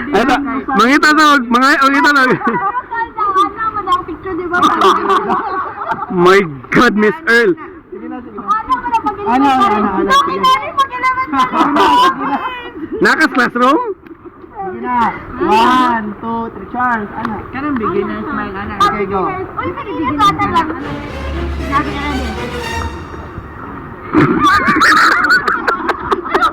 Ay, ta, mangita na, mga, mangita na. Ano mo na ang picture, di ba? My God, Miss Earl. Sige na, sige na. Ano mo na pag Ano, ano, ano, ano, sige. Pag elementary? Nakas classroom? Sige na. One, two, three. Charles, ana. Kanang beginner smile, ana. Okay, go. Uy, beginner ata lang. Sabi na rin.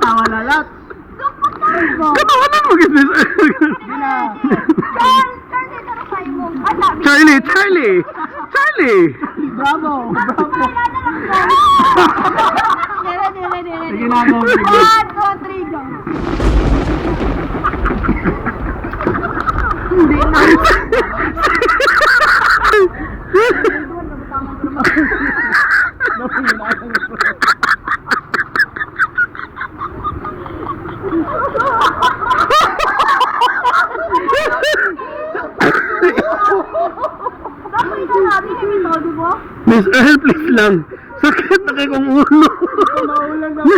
Tawa lalat. Katawanan mo, Miss Earl. Sige na. Charles, Charles, ito na sa'yo mo. Ah, sabi. Charlie, Charlie! Charlie! Bravo! Bravo! Ready, ready, ready. Sige na, go. One, two, three, go. Hindi na. Bakit ikaw sabi kami to, di ba? Miss Earl, please lang. Sakit na kay kong ulo. Maulan na ako.